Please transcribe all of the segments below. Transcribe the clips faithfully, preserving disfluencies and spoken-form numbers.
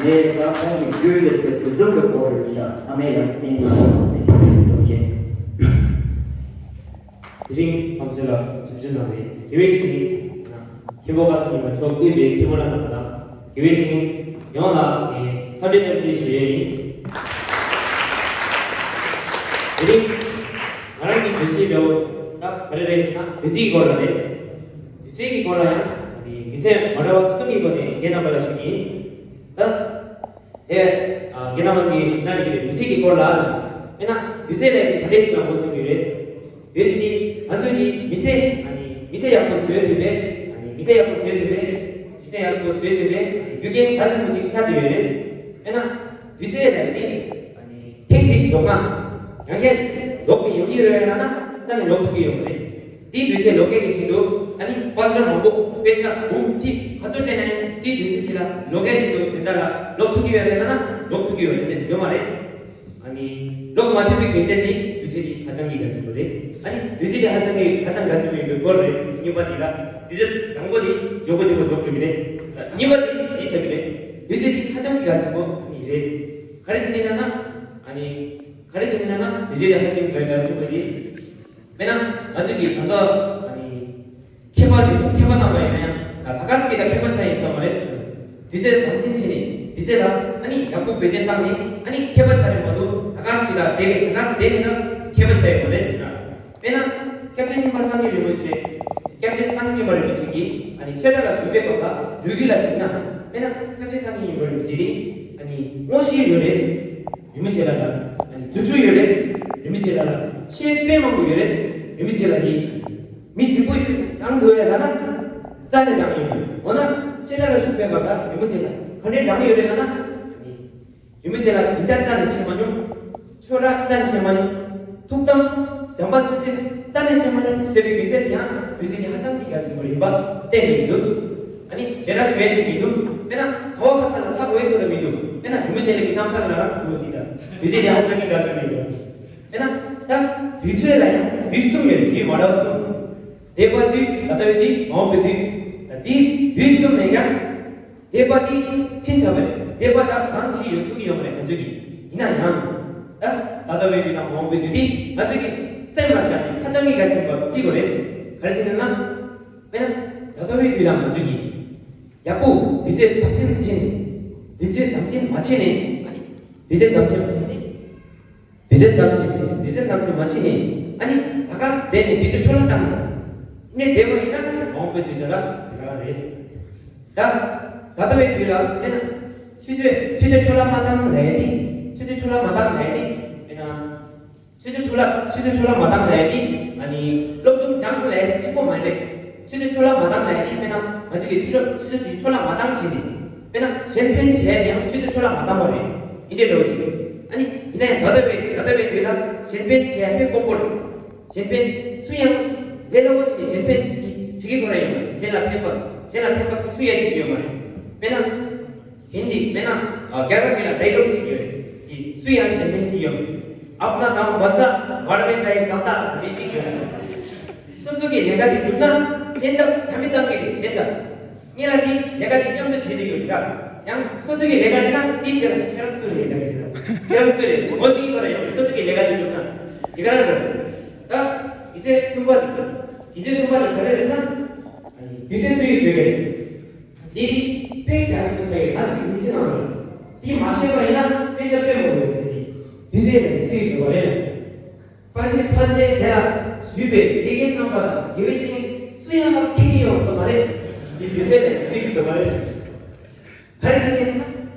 ངས་ད་ཁོང་གི་རྒྱུད་ལས་པའི་དུས་ཚོད་ཀྱི་སྐོར་རེད་ཤག་ཚང་མས་ཡག་སེམས་ལ་སེམས་ཀྱི་ཐུགས་རྗེ། དེ་རིང་ཁམས་ཚན་ལ་ཆིབས་བསྒྱུར་གནང་བའི་དགེ་བའི་བཤེས་གཉེན་མཁན་པོ་ཀ་ས་གཉིས་པ་མཆོག་དབུས་པའི་མཁན་པོ་ལགས་དང་དགེ་བའི་བཤེས་གཉེན་ཡོངས་ལ་ངས་འཚམས་འདྲི་བཀྲ་ཤིས་བདེ་ལེགས་ཞུ་ཡས་ཡིན། དེ་རིང་ང་རང་གི་བརྗོད་གཞི་འདྲ་བོ་ད་ག་རེ་རེད་ཟེར་ན་བདུད་རྩི་གི་སྐོར་ལ་རེད། བདུད་རྩི་གི་སྐོར་ལ་ཡང་དགེ་མཚན་མ་འདྲ་བ་ཚོ་གསུམ་གྱི་སྒོ་ནས་ངས་རྣམ་པ་ལ་ཞུ་གི་ཡིན། ད། དེ། རྒན་རྣམ་པ་གིས་ཞིབ་ན་རིག་གི་བདུད་རྩི་གི་སྐོར་ལ། དཔེར་ན། བདུད་རྩི་ལས་ག་འདྲས་ཅིག་ལ་ངོ་ཚ་གི་རེད། བདུད་རྩི་ནི་ང་ཚོ་གི་མི་ཚེ། ཨ་ནི་མི་ཚེ་ཡག་པོ་བཟོས་དུས་པས། ཨ་ནི་མི་ཚེ་ཡག་པོ་བཟོས་དུས་པས། མི་ཚེ་ཡག་པོ་བཟོས་དུས་པས། རྒྱུ་རྐྱེན་གལ་ཆེན་པོ་ཅིག་ཆགས་བསྡད་ཡོད་རེད། དཔེར་ན། བདུད་རྩི་ལས་ནི། ཨ་ནི་ཐེངས་གཅིག་འཇོག་ན། ཡང་བསྐྱར་ལོག་གི་ཡོང་གི་རེད་ལབ་ན་རྩ་ནས་ལོག་ཐུབ་ཀྱི་ཡོད་མ་རེད། དེའི་དུས་ཚོད་ལོག་སྐད་ཀྱི་ཆེད་དུ་ཨ་ནི་དཔལ་འབྱོར་མང་པོ་དཔེ་ཆ་འབུམ་ཁྲི་ག་ཚོད་སྤྲད་ན་ཡང་དེའི་དུས་ཚོད་དེ་ལ་ལོག་སྐད་ཆེད་དུ་དེ་འདྲ་ལ་ལོག་ཐུབ་ཀྱི་ཡོད་རེད་ལབ་ན་ལོག་ཐུབ་ཀྱི་ཡོད་རེད་ཡོད་མ་རེད། ཨ་ནི་ལོག་མ་ཐུབ་པའི་རྒྱུ་མཚན་དེ་དུས་ཚོད་དེ་ཧ་ཅང་གི་གལ་ཆེན་པོ་རེད། ཨ་ནི་དུས་ཚོད་དེ་ཧ་ཅང་གི་ཧ་ཅང་གལ་ཆེན་པོ་ཡིན་པའི་སྐོར་རེད། གཉིས་པ་དེ་ལ་དུས་ཚོད་དང་པོ་དེ་མགྱོགས་པོ་མགྱོགས་པོ་འཇོག་ཐུབ་ཀྱི་རེད། གཉིས་པ་དེ་འདི་བྱ་གི་རེད། དུས་ཚོད་དེ་ཧ་ཅང་གི་གལ་ཆེན་པོ་ཨ་ནི་རེད། ག་རེ་བྱས་ནས་ལབ་ན་ཨ་ནི། ག་རེ་བྱས་ནས་ལབ་ན་དུས་ཚོད་དེ་ཧ་ཅང་གི་གལ་ཆེན་པོ་རེད། དཔེར་ན་ང་ཚོས་ཀྱི་ད་ལྟ་ཨ་ནི་མཁས་པ་དེ་ཚོ་མཁས་པ་རྣམ་པ་ཡིན་ན་ཡང་ད་ད་ག་ཟེ་གི་ད་མཁས་པ་ཆགས་ཡིན་ས་མ་རེད། དུས་ཚོད་དམ་འཛིན་བྱས་ནས་དུས་ཚོད་ལ་ཨ་ནི་ཡག་པོ་བེད་སྤྱོད་བཏང་ནས་ཨ་ནི་མཁས་པ་ཆགས་རེད་མ་གཏོགས་ད་ག་ཟེ་གི་ད་དེ་གི་ད་ག་ཟེ་དེ་ནས་ད་མཁས་པ་ཆགས་ཡོད་མ་རེད་ཟེར་ན། དཔེར་ན་སྐྱབས་རྗེ་སྙིང་པ་བསམ་ཡས་རིན་པོ་ཆེ། སྐྱབས་རྗེ་བསམ་ཡས་རིན་པོ་ཆེ་གིས་ཨ་ནི་བཤད་གྲྭ་ལ་བཞུགས་པའི་སྐབས་ལ་ལོ་རྒྱུས་ལ་གཟིགས་ན་དཔེར་ན་སྐྱབས་རྗེ་བསམ་ཡས་རིན་པོ་ཆེ་ནི་ཨ་ནི་དངོས་གཞི་ཡོད་རེད། རིན་པོ་ཆེ་ལ་ལ། རྫུ་འཕྲུལ་ཡོད་རེད། རིན་པོ་ཆེ་ལ་ལ། ཤེས་དཔེ་མང་པོ་ཡོད་རེད། རིན་པོ་ཆེ་ལ་ནི། མི་རྫིག་པོ་ཡོད་དང་འདུག་ཡ་ལ་ན། རྩ་ནས་དྲང་ཡོད་མོད། འོ་ན་ཤེས་རབ་ལ་ཞུགས་པའི་སྐབས་ལ་རིན་པོ་ཆེ་ལ་ག་འདྲའི་དྲང་ཡོད་རེད་ལ་ན། རིན་པོ་ཆེ་ལ་སྦྱིན་བདག་རྩ་ནས་བྱེད་མ་མྱོང་། ཆོས་ར་རྩ་ནས་བྱེད་མ་མྱོང་། ཐུགས་དམ། བྱམས་པ་ཆོས་སྤྱོད་རྩ་ནས་བྱེད་མ་མྱོང་ཟེར་བའི་རྒྱུ་མཚན་ཡང་དུས་ཚོད་ཀྱི་ཧ་ཅང་གི་གལ་ཆེན་པོ་ཡིན་པ་གཏན་ནས་མི་འདུག་ཨ་ནི་ཞེ་དྲག་ཞུ་ཡ་ཅིག་མི་འདུག་དཔེར་ན་ག་བ་ག་ས་ལ་ཆགས་འོས་དགོས་ལ་མི་འདུག་དཔེར་ན་རིན་པོ་ཆེ་ལ་གི་རྣམ་ཐར་ལ་རང་འགྲོ་འདི་ལ་དུས་ཚོད་ཀྱི་ཧ་ཅང་གི་གལ་ཆེན་པོ་ཡིན་པ། དཔེར་ན་ད་དུས་ཚོད་ལ་ཡང་དུས་གསུམ་ཡོད་དུས་མ་འདྲ་བ་གསུམ། འདས་པ་དུས་ད་ལྟ་བའི་དུས་མ་འོངས་པའི་དུས། ད་དེའི་དུས་གསུམ་ནས་ཀྱང་། འདས་པ་དེ་ཕྱིན་ཆད་པ་རེད། འདས་པ་དང་གང་བྱེད་ཡོད་ཐུག་གི་ཡོད་མ་རེད་ང་ཚོས་ཀྱི། ཡིན་ན་ཡང་། ད་ད་ལྟ་བའི་དུས་དང་མ་འོངས་པའི་དུས་དེ་ང་ཚོས་ཀྱི་སེམས་ལ་བཞག་ནས་ཧ་ཅང་གི་གལ་ཆེན་པ་གཅིག་པ་རེད། ག་རེ་བྱས་ནས་ན། དཔེར་ན། ད་ལྟ་བའི་དུས་ལ་ང་ཚོས་ཀྱི། ཡག་པོ་དུས་ཚོད་དམ་འཛིན་བྱས་ནས། དུས་ཚོད་དམ་འཛིན་མ་བྱས་ནས། ཨ་ནི། དུས་ཚོད་དམ་འཛིན་མ་བྱས་ནས། དུས་ཚོད་དམ་འཛིན། དུས་ཚོད་དམ་འཛིན་མ་བྱས་ནས། ཨ་ནི་ད་ག་སེ་བསྡད་ནས་དུས་ཚོད་འཕྲོ་བརླག་བཏང་ནས། ནས་བསྡད་པ་ཡིན་ན་མ་འོངས་པའི་དུས་ཚོད་ལ་དེ་ག་རེད། ད། ད་ལྟ་བའི་དུས་ལ་དཔེར་ན། ཆུ་ཚོད་ཆུ་ཚོད་འཕྲོ་བརླག་མ་བཏང་ལས་ནི། ཆུ་ཚོད་འཕྲོ་བརླག་མ་བཏང་ལས་ནི། དཔེར་ན། ཆུ་ཚོད་འཕྲོ་བརླག་ཆུ་ཚོད་འཕྲོ་བརླག་མ་བཏང་ལས་ནི། ཨ་ནི། སློབ་སྦྱོང་སྦྱང་ལས་ནི་གཅིག་པོ་མ་རེད། ཆུ་ཚོད་འཕྲོ་བརླག་མ་བཏང་ལས་ནི་དཔེར་ན་ང་ཚོ་གི་ཆུ་ཚོད་ཆུ་ཚོད་དེ་འཕྲོ་བརླག་མ་བཏང་བྱས་ནས། དཔེར་ན་གཞན་ཕན་བྱས་ནས་ཡང་ཆུ་ཚོད་འཕྲོ་བརླག་མ་བཏང་བ་རེད། ཡིན་འདྲ་རོ་ཅིག་ཨ་ནི་ཡིན་ན་ཡང་ད་ལྟ་བའི་ད་ལྟ་བའི་དུས་ལ་གཞན་ཕན་བྱས་ཡ་དཔེ་དཀོན་པོ་རེད། གཞན་ཕན་སུ་ཡང་ལས་སླ་པོ་ཅིག་གིས་གཞན་ཕན་གྱི་བྱེད་ཀྱི་ཁོ་ར་ཡིན་གཞན་ལ་ཕན་པ་གཞན་ལ་ཕན་པ་སུ་ཡང་བྱེད་ཀྱི་ཡོད་མ་རེད། དཔེར་ན། ཧིན་དི་དཔེར་ན། རྒྱ་གར་མི་ལ་ཌའི་ལོག་ཅིག་ཡོད་རེད། གཞན་ཕན་ཅིག་ཡོད་མ་རེད། अपना काम बंदा, बाद में जाए चलता ལབ་ཅིག་ཡོད་རེད། སོ་སོ་གི་ལས་ཀ་དེ་གྲུབ་ན་གཞན་དག་ཕན་མི་བཏང་གི་རེད་གཞན་དག་ངེད་ལ་དེ་ལས་ཀ་དེ་མཉམ་དུ་བྱེད་དུ་ཡོད་རེད་ད། ཡང་སོ་སོ་གི་ལས་ཀ་དེ་ན་དེའི་ཆེད་ལ་ཁྱེད་རང་ཚོའི་ལས་ཀ་རེད་ད། ཁྱེད་རང་ཚོའི་ལས་ངོ་ཤེས་ཀྱི་བར་ཡང་སོ་སོ་གི་ལས་ཀ་དེ་གྲུབ་ན་དེ་ག་རང་རེད། ད་དེ་ཚེ་གསུམ་པ་དེ་དེ་ཚེ་གསུམ་པ་དེ་ག་རེ་རེད་ན། དེ་ཚེ་སུ་ཡིས་བཟོས་པས། འདི་དཔེ་རྒྱ་ཆེ་ས་ཡོད་ང་ཞིག་མི་ཚེ་ནང་རེད། འདི་མ་ཤེས་པ་ཡིན་ན་དཔེ་ཆ་དཔེ་མང་པོ་ཡོད་རེད། དེ་ཚེ་ཡིན་ཚེ་ཡིས་བཟོས་པ་རེད། ཕ་ཤེས་ཕ་ཤེས་དེ་ལ་ཞུས་པའི་དགེ་རྒན་རྣམ་པ་དང་དགེ་བའི་བཤེས་གཉེན་སུ་ཡང་ཁྱེད་ཀྱི་ཡོང་ས་མ་རེད། འདི་དེ་ཚེ་ཡིན་ཚེ་ཡིས་བཟོས་པ་རེད། ག་རེ་བྱེད་ཀྱིན་ན།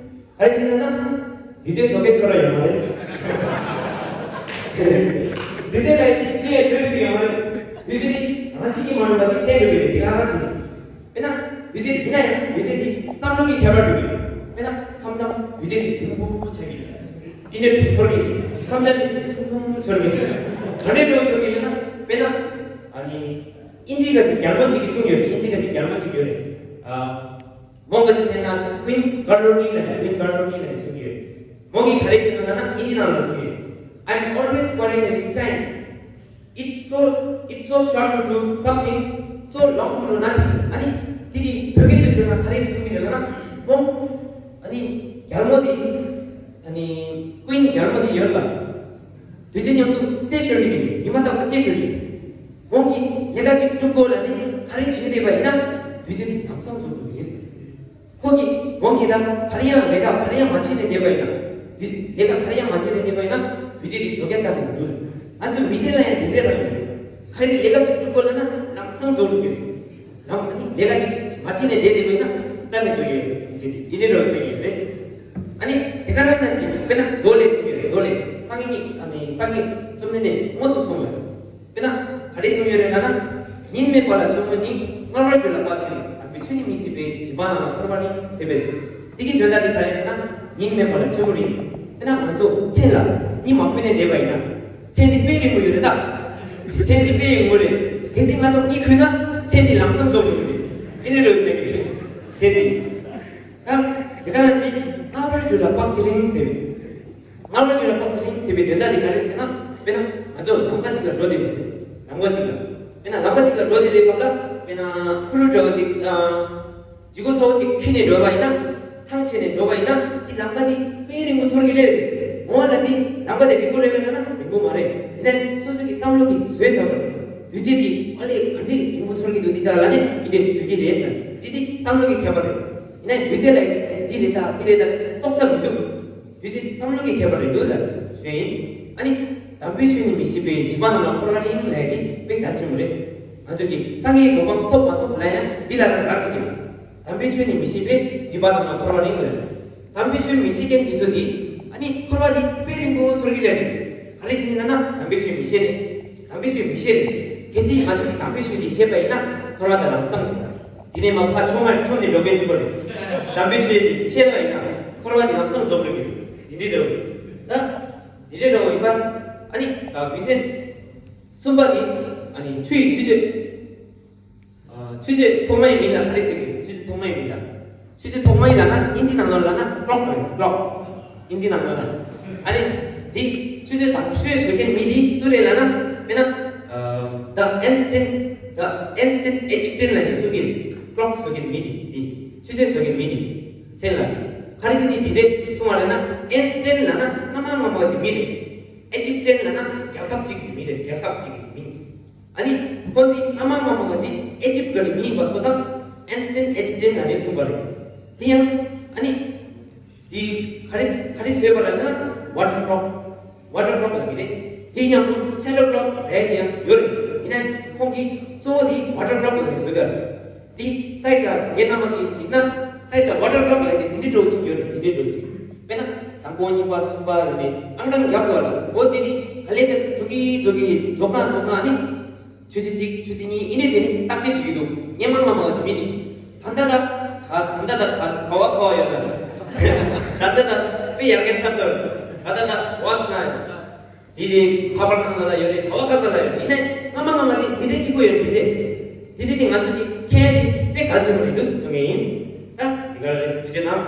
ག་རེ་བྱེད་ཀྱིན་ན། དུས་ཚོད་བཟོ་མཁན་ཁོ་རང་ཡོད་མ་རེད། དུས་ཚོད་ལ་ཡིན་ཚེ་ཡིས་བཟོས་ཀྱི་ཡོད་མ་རེད། དུས་ཚོད་ནི་རང་བཞིན་གྱིས་མ་འགྲུབ་པ་ཅིག་བསྟན་དགོས་ཀྱི་རེད་དེ་ག་ག་བྱེད་ཀྱིན། དཔེར་ན། དུས་ཚོད་འདི་ན་ཡང་དུས་ཚོད་འདི་བསམ་བློ་གི་ཁྱད་པར་འགྲོ་གི་རེད། དཔེར་ན་མཚམས་མཚམས་དུས་ཚོད་འདི་ཐུང་ཐུང་ཆགས་ཀྱི་རེད། ཨི་ནེ་ཁྲི་འཆོར་གྱི་རེད། མཚམས་མཚམས་འདི་ཐུང་ཐུང་འཆོར་གྱི་རེད། ག་འདྲས་འགྲོ་འཆོར་གྱི་རེད་ན་དཔེར་ན། ཨ་ནི། ཨིན་ཇི་ག་ཅིག་རྒྱལ་མོ་ཅིག་གིས་གསུངས་ཡོད་རེད། ཨིན་ཇི་ག་ཅིག་རྒྱལ་མོ་ཅིག་ཡོད་རེད། ཨ། མོ་ག་ཅིག་ཟེར་ན་ཀུན་ཀར་ལོ་ཊི་ལ་ནི་ཀུན་ཀར་ལོ་ཊི་ལ་ནི་གསུངས་ཡོད། མོ་གིས་ག་རེ་བྱས་འདུག་ལབ་ན་ཨིན་ཇི་ནང་ལ་གསུངས་ཡོད། I'm always quarreling with time. It's so, it's so short to do something, so long to do nothing. ཨ་ནི་དེ་ནི་བོད་སྐད་ ཁོང་ཨ་ནི་རྒྱལ་མོ་དེ་ཨ་ནི་ཀུན་རྒྱལ་མོ་དེ་ཡོད་ལ། དུས་ཚོད་མཉམ་དུ་རྩེད་ཤོར་གྱི་རེད། ཉི་མ་རྟག་པར་རྩེད་ཤོར་གྱི་རེད། ཁོང་གིས་ལས་ཀ་ཅིག་སྒྲུབ་དགོས་ལ་ནི་ག་རེ་བྱེད་བསྡད་པ་ཡིན་ན་དུས་ཚོད་དེ་ལམ་སང་རྫོགས་འགྲོ་གི་རེད། ཁོ་གིས་ཁོང་གིས་ད་ག་རེ་ཡང་ལས་ཀ་ག་རེ་ཡང་མ་བྱས་ནས་བསྡད་པ་ཡིན་ན། དུས་ལས་ཀ་ག་རེ་ཡང་མ་བྱས་ནས་བསྡད་པ་ཡིན་ན་དུས་ཚོད་དེ་འགྲོ་རྒྱུ་རྩ་ནས་མི་འདུག་ང་ཚོའི་མི་ཚེ་ལ་ཡང་དེ་འདྲ་རང་ཡོད། ག་རེ་ལས་ཀ་ཅིག་སྒྲུབ་དགོས་ལ་ན་ལམ་སང་རྫོགས་འགྲོ་གི་རེད། ལམ་ལས་ཀ་ཅིག་མ་བྱས་ནས་བསྡད་བསྡད་པ་ཡིན་ན་རྩ་ནས་འགྲོ་གི་ཡོད་རེད། དུས་ཚོད་དེ་ཡིན་ནི་འགྲོ་ཆོག་གི་ཡོད་རེད། ཨ་ནི་དེ་ག་རང་ན་ཅིག་དཔེར་ན་མདོ་ལས་གསུངས་ཡོད་རེད། མདོ་ལས་སངས་རྒྱས་ཀྱིས་ཨ་ནི་སངས་རྒྱས་བཅོམ་ལྡན་འདས་དངོས་སུ་གསུངས་ཡོད་རེད། དཔེར་ན་ག་རེ་གསུངས་ཡོད་རེད་ལབ་ན། ཉིན་མེད་པ་ལ་ཆེན་པོ་ཉིད། མངར་བར་གྱུར་ལ་དཔག་བྱེད་རིང་། དམ་པའི་ཆོས་ནི་མི་ཤེས་པས། བྱིས་པ་རྣམས་ལ་འཁོར་བ་རིང་། ཟེར་བས། དེ་གི་དོན་དག་དེ་ག་རེ་ཟེར་ན། ཉིན་མེད་པ་ལ་ཆེན་པོ་རིང་། དཔེར་ན་ང་ཚོ་མཚན་ལ་གཉིད་མ་ཁུག་ནས་བསྡད་པ་ཡིན་ན། མཚན་དེ་དཔེ་རིང་པོ་ཡོད་རེད་ད། མཚན་དེ་དཔེ་རིང་པོ་རེད། གལ་སྲིད་ང་ཚོ་གཉིད་ཁུག་ན་མཚན་དེ་ལམ་སང་རྫོགས་འགྲོ་གི་རེད། ཨེ་ནི་རོ་ཆེ་གི་རེད། མཚན་དེ། ད་དེ་ག་ཅིག་མངར་བར་གྱུར་ལ་དཔག་བྱེད་རིང་ཟེར་བས། མངར་བར་གྱུར་ལ་དཔག་བྱེད་རིང་ཟེར་བའི་དོན་དག་དེ་ག་རེ་ཟེར་ན། དཔེར་ན་ང་ཚོ་ལམ་ཁ་ཅིག་ལ་འགྲོ་བསྡད་པ་རེད། ལམ་ཁ་ཅིག་ལ། དཔེར་ན་ལམ་ཁ་ཅིག་ལ་འགྲོ་བསྡད་པའི་སྐབས་ལ་དཔེར་ན་ཁུ་རུ་འདྲ་བ་ཅིག་དང་། ལྗིད་ཁོག་ཚ་བོ་ཅིག་ཁྱེར་ནས་འགྲོ་བ་ཡིན་ན། ཐང་ཆད་ནས་འགྲོ་བ་ཡིན་ན་འདི་ལམ་ཁ་འདི་དཔེ་རིང་པོ་ཚོར་གྱི་ལེ་རེད། འོ་ལ་འདི་ལམ་ཁ་འདི་རིང་པོ་རེད་པས་ན་ན་རིང་པོ་མ་རེད། ཡིན་ན་སོ་སོ་གི་བསམ་བློ་གི་བཟོས་བསམ་བློ། དུས་ཚོད་འདི་ཨ་ལས་ག་འདྲས་རིང་པོ་ཚོར་གྱི་འདུག་འདི་དག་ལ་ནི་འདི་འདྲས་བཟོས་ཀྱི་རེད་ཟེར། འདི་འདི་བསམ་བློ་གི་ཁྱད་པར་རེད། ཡིན་ན་དུས་ཚོད་ལ་འདི་རེད་ད་འདི་རེད་ད་རྟོགས་ས་མི་འདུག་དུས་ཚོད་འདི་བསམ་བློ་གི་ཁྱད་པར་རེད་འདུག་ལ་ཞུ་ཡིན། ཨ་ནི་དམ་པའི་ཆོས་ནི་མི་ཤེས་པས། བྱིས་པ་རྣམས་ལ་འཁོར་བ་རིང་ལབ་ཡ་འདི་དཔེ་གལ་ཆེན་པོ་རེད། ང་ཚོ་གི་སངས་རྒྱས་ཀྱི་གོ་འཕང་ཐོབ་མ་ཐོབ་ལ་ཡང་འདི་ལ་རང་རག་གི་ཡོད། དམ་པའི་ཆོས་ནི་མི་ཤེས་པས། བྱིས་པ་རྣམས་ལ་འཁོར་བ་རིང་ལབ། དམ་པའི་ཆོས་མི་ཤེས་མཁན་དེ་ཚོ་འདི་ཨ་ནི་འཁོར་བ་འདི་དཔེ་རིང་པོ་ཚོར་གྱི་ལས་རེད། ག་རེ་བྱས་ནས་ན་ན་དམ་པའི་ཆོས་མི་ཤེས་ནས། དམ་པའི་ཆོས་མི་ཤེས་ནས། གལ་སྲིད་ང་ཚོ་གི་དམ་པའི་ཆོས་འདི་ཤེས་པ་ཡིན་ན་འཁོར་བ་དང་ལམ་སང་རེད། འདི་ནས་མ་ཕར་ཆུང་མ་ཆུང་ནས་འགྲོ་མཁན་གཅིག་པོ་རེད། དམ་པའི་ཆོས་འདི་ཤེས་པ་ཡིན་ན་འཁོར་བ་འདི་ལམ་སང་འགྲོ་དགོས་ཀྱི་རེད། འདི་འདྲ་འདྲ་བོ་རེད། ད་འདི་འདྲ་འདྲ་བོ་ཡིན་པ། ཨ་ནི་རྒྱུ་མཚན་གསུམ་པ་འདི་ཨ་ནི་ཆུ་ཡི་ཆུ་ཚོད། ཆུ་ཚོད་ཐོག་མའི་མིང་ལ་ག་རེ་ཟེར་གི་རེད། ཆུ་ཚོད་ཐོག་མའི་མིང་ལ། ཆུ་ཚོད་ཐོག་མའི་ལ་ན་ཨིན་ཇི་ནང་ལོགས་ལ་ན་ཀློག་རེད། ཀློག་ཨིན་ཇི་ནང་ལོགས་ལ། ཨ་ནི་འདི་ཆུ་ཚོད་དང་ཆུ་ཚོད་བཟོ་མཁན་མི་འདི་སུ་རེད་ལབ་ན། དཔེར་ན་The Einstein, The Einstein Egyptian ལབ་ནས་སུ་གི་རེད། ཀློག་བཟོ་མཁན་མི་འདི་འདི་ཆུ་ཚོད་བཟོ་མཁན་མི་འདི་མཚན་ལ་ག་རེ་བྱས་ནས་འདི་འདྲས་གསུངས་པ་རེད་ན། ཨེན་སི་ཊེན་ལབ་ན་སྔ་མ་སྔ་མ་གི་མི་རེད། ཨེ་ཇིབ་ཊན་ལབ་ན་རྒྱལ་ཁབ་ཅིག་གི་མི་རེད། རྒྱལ་ཁབ་ཅིག་གི་མི། ཨ་ནི་ཁོ་ཚོས་སྔ་མ་སྔ་མ་ག་ཅིག་ཨེ་ཇིབ་གི་མི་ཡིན་པ་སོང་ཙང་ཨེན་སི་ཊེན་ཨེ་ཇིབ་ཊན་ལབ་ནས་གསུངས་པ་རེད། དེ་ཡང་ཨ་ནི་དེ་ག་རེ་ག་རེ་བཟོས་པ་རེད་ལབ་ན་ཝ་ཊར་ཀློག་ཝ་ཊར་ཀློག་ལབ་ཀྱི་རེད། དེ་མཉམ་དུ་ཤ་ཌོ་ཀློག་ལབ་ཡ་དེ་ཡང་ཡོད་རེད། ཡིན་ན་ཁོང་གིས་གཙོ་བོ་དེ་ཝ་ཊར་ཀློག་ལབ་ནས་བཟོས་པ་རེད། དེ་སའིཌ་ལ་ངའི་རྣམ་པ་གིས་གཟིགས་ན་སའིཌ་ལ་ཝ་ཊར་ཀློག་ལབ་ཡ་དེ་དེ་འདྲའི་འདྲ་བོ་ཅིག་ཡོད་རེད། དེ་འདྲའི་འདྲ་བོ་ཅིག་དཔེར་ན་དང་པོ་གཉིས་པ་གསུམ་པ་ལབ་ནས་ཨང་གྲངས་རྒྱབ་དགོས་ལ། འོ་དེ་ནི་ག་ལེ་དེ་འཛུགས་ཀྱི་འཛུགས་ཀྱི་འཛུགས་སྟངས་འཛུགས་སྟངས་ནི། ཆུ་ཚོད་གཅིག་ཆུ་ཚོད་གཉིས་ཨི་འདྲ་བྱས་ནས་བརྟག་དཔྱད་བྱེད་ཀྱི་འདུག་སྔོན་མ་སྔ་མ་གི་མི་འདི། ད་ལྟ་ད་ག་ད་ལྟ་ད་ག་ག་བ་ག་བ་ཡོད་ད། ད་ལྟ་ད་དཔེ་ཡར་རྒྱས་ཆགས་སོང་། ད་ལྟ་ད་བ་སུ་ན་ཡོད། དེ་རིང་ཁ་པར་ནང་ལ་ཡོད་རེད། ག་བ་ག་ས་ལ་ཡོད། ཡིན་ནའི་སྔ་མ་སྔ་མ་དེ་འདི་འདྲའི་གཅིག་པོ་ཡོད་རེད། དེ་འདྲའི་དེ་འདྲའི་དེ་ང་ཚོ་གི་མཁྱེན་ཡ་དེ་དཔེ་གལ་ཆེན་པོ་རེད་འདུག་གསུང་མཁན་ཡིན། ད་དེ་ག་རེད། ཐུགས་རྗེ་གནང་།